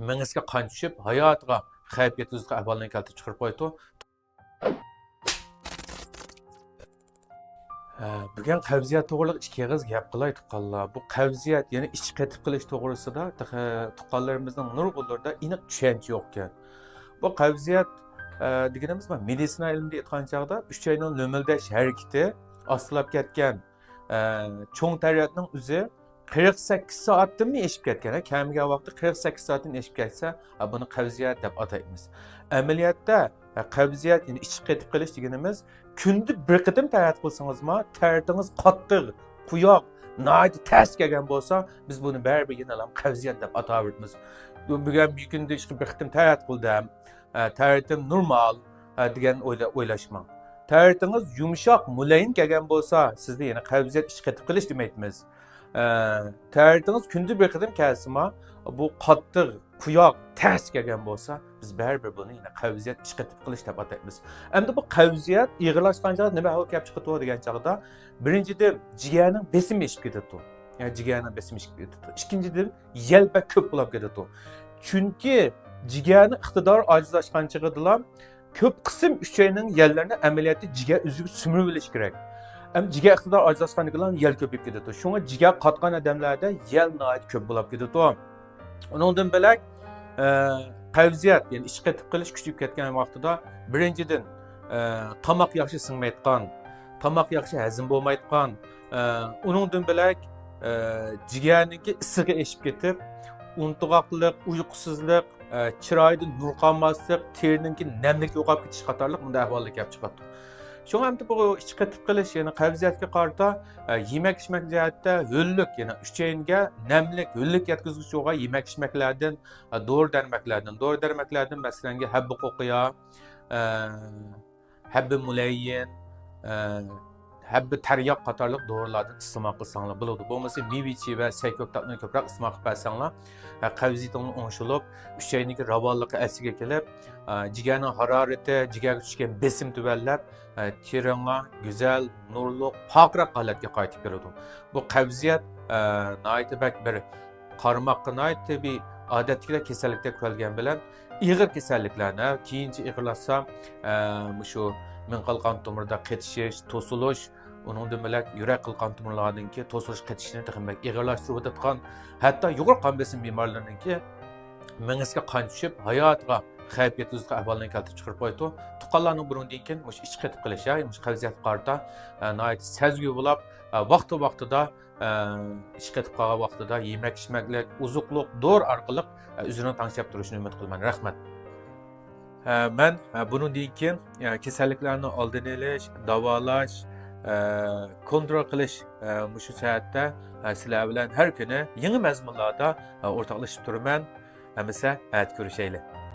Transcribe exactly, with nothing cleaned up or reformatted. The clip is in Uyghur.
مېڭىسىگە قان چۈشۈپ، ھاياتىغا خەۋپ يەتكۈزىدىغان ئەھۋالنى كەلتۈرۈپ چىقىرىپ قويىدۇ. ھە، بۈگۈن قەۋزىيەت توغرىلىق ئىككى ئېغىز گەپ قىلاي، تۇغقانلار. بۇ قەۋزىيەت، يەنى ئىچ قېتىپ قېلىش توغرىسىدا تېخى تۇغقانلىرىمىزنىڭ نۇرغۇنلىرىدا ئېنىق چۈشەنچە يوقكەن. بۇ قەۋزىيەت، ئە، دېگىنىمىز بۇ مېدىتسىنا ئىلمىدا ئېيتقان چاغدا ئۈچەينىڭ لۆمۈلدەش ھەرىكىتى ئاستىلاپ كەتكەن، ئە، چوڭ تەرەتنىڭ ئۆزى قىرىق سەككىز سائەتتىنمۇ ئېشىپ كەتكەن، ھە، كەمىگەن ۋاقتى قىرىق سەككىز سائەتتىن ئېشىپ كەتسە، ھە، بۇنى قەۋزىيەت دەپ ئاتايمىز. ئەمەلىيەتتە، ھە، قەۋزىيەت، يەنى ئىچ قېتىپ قېلىش دېگىنىمىز، كۈندە بىر قېتىم تەرەت قىلسىڭىزمۇ، تەرىتىڭىز قاتتىق، قۇياق، ناھايىتى تەس كەلگەن بولسا، بىز بۇنى بەرىبىر يەنە قەۋزىيەت دەپ ئاتاۋېرىمىز. بۈگۈن بىر كۈندە ئىشقىلىپ بىر قېتىم تەرەت قىلدىم، ئە، تەرىتىم نورمال، ئە، دېگەن ئويلا-، ئويلاشماڭ. تەرىتىڭىز يۇمشاق، مۇلايىم كەلگەن بولسا، سىزدە يەنە قەۋزىيەت، ئىچ قېتىپ قېلىش دېمەيتمىز. ئە، تەرىتىڭىز كۈندە بىر قېتىم كەلسىمۇ، بۇ قاتتىق، قۇياق، تەس كەلگەن بولسا، بىز بەرىبىر بۇنى يەنە قەۋزىيەت، ئىچ قېتىپ قېلىش دەپ ئاتايمىز. ئەمدى بۇ قەۋزىيەت ئېغىرلاشقان چاغدا نېمە ئەھۋال كېلىپ چىقىدۇ دېگەن چاغدا، بىرىنچىدىن، جىگەرنىڭ بېسىمى ئېشىپ كېتىدۇ. يەنى جىگەرنىڭ بېسىمى ئېشىپ كېتىدۇ. ئىككىنچىدىن، يەل بەك كۆپ بولۇپ كېتىدۇ. چۈنكى جىگەرنىڭ ئىقتىدارى ئاجىزلاشقان چېغىدىلا كۆپ قىسىم ئۈچەينىڭ يەللىرىنى ئەمەلىيەتتە جىگەر ئۆزىگە سۈمۈرۈۋېلىشى كېرەك. ئەمما جىگەر ئىقتىدارى ئاجىزلاشقاندىن كېيىن يەل كۆپىيىپ كېتىدۇ. شۇڭا جىگەر قاتقان ئادەملەردە يەل ناھايىتى كۆپ بولۇپ كېتىدۇ. ئۇنىڭدىن بۆلەك، ئە، قەۋزىيەت، يەنى ئىچ قېتىپ قېلىش كۈچىيىپ كەتكەن ۋاقتىدا، بىرىنچىدىن، ئە، تاماق ياخشى سىڭمەيدىغان، تاماق ياخشى ھەزىم بولمايدىغان، ئە، ئۇنىڭدىن بۆلەك، ئە، جىگەرنىڭكى ئىسسىقى ئېشىپ كېتىپ، ئۇنتۇغاقلىق، ئۇيقۇسىزلىق، ئە، چىرايدا نۇر قالماسلىق، تېرىنىڭكى نەملىكى يوقاپ كېتىش قاتارلىق مۇنداق ئەھۋاللار كېلىپ چىقىدۇ. شۇڭا ئەمدى بۇ ئىچ قېتىپ قېلىش، يەنى قەۋزىيەتكە قارىتا، ئە، يېمەك ئىچمەك جەھەتتە ھۆللۈك، يەنى ئۈچەينىگە نەملىك، ھۆللۈك يەتكۈزگۈچى بولغان يېمەك ئىچمەكلەردىن، ئە، دورا دەرمەكلەردىن، دورا دەرمەكلەردىن مەسىلەنگە ھەببە قوقۇيا، ئە، ھەببە مۇلەييىن، ئە، ھەببە تەرياق قاتارلىق دورىلاردىن ئىستېمال قىلساڭلار بولىدۇ. بولمىسا مېۋە چىۋە، سەي كۆكتاتنى كۆپرەك ئىستېمال قىلىپ بەرسەڭلار، ئە، قەۋزىيىتىڭلار ئوڭشىلىپ، ئۈچەينىڭكى راۋانلىقى ئەسلىگە كېلىپ، ئە، جىگەرنىڭ ھارارىتى، جىگەرگە چۈشكەن بېسىم تۆۋەنلەپ، ئە، تېرىڭلار گۈزەل، نۇرلۇق، پارقىراق ھالەتكە قايتىپ كېلىدۇ. بۇ قەۋزىيەت، ئە، ناھايىتى بەك بىر قارىماققا ناھايىتى تەبىئىي، ئادەتتىكىلا كېسەللىكتەك كۆرۈلگەن بىلەن، ئېغىر كېسەللىكلەرنى، كېيىنچە ئېغىرلاشسا، ئە، مۇشۇ مېڭە قىلقان تومۇرىدا قېتىشىش، توسۇلۇش، ئۇنىڭدىن بۆلەك يۈرەك قىلقان تومۇرلارنىڭكى توسۇلۇش قېتىشىنى تېخىمۇ بەك ئېغىرلاشتۇرۇۋېتىدىغان، ھەتتا يۇقىرى قان بېسىم بىمارلىرىنىڭكى مېڭىسىگە قان چۈشۈپ، ھاياتىغا خەۋپ يەتكۈزىدىغان ئەھۋالنى كەلتۈرۈپ چىقىرىپ قويىدۇ. تۇغقانلارنىڭ بۇنىڭدىن كېيىن مۇشۇ ئىچ قېتىپ قېلىش، يا مۇشۇ قەۋزىيەتكە قارىتا، ئە، ناھايىتى سەزگۈر بولۇپ، ئە، ۋاقتى ۋاقتىدا، ئە، ئىچ قېتىپ قالغان ۋاقتىدا يېمەك ئىچمەكلىك، ئوزۇقلۇق، دورا ئارقىلىق، ئە، ئۆزىنى تەڭشەپ تۇرۇشىنى ئۈمىد قىلىمەن. رەھمەت. ئە، مەن، ئە، بۇنىڭدىن كېيىن، ئە، كېسەللىكلەرنى ئالدىنى ئېلىش، داۋالاش، ئە، كونترول قىلىش، ئە، مۇشۇ سەھەتتە، ئە، سىلەر بىلەن ھەر كۈنى يېڭى مەزمۇنلاردا، ئە، ئورتاقلىشىپ تۇرىمەن. ئەمىسە، ئەتە كۆرۈشەيلى.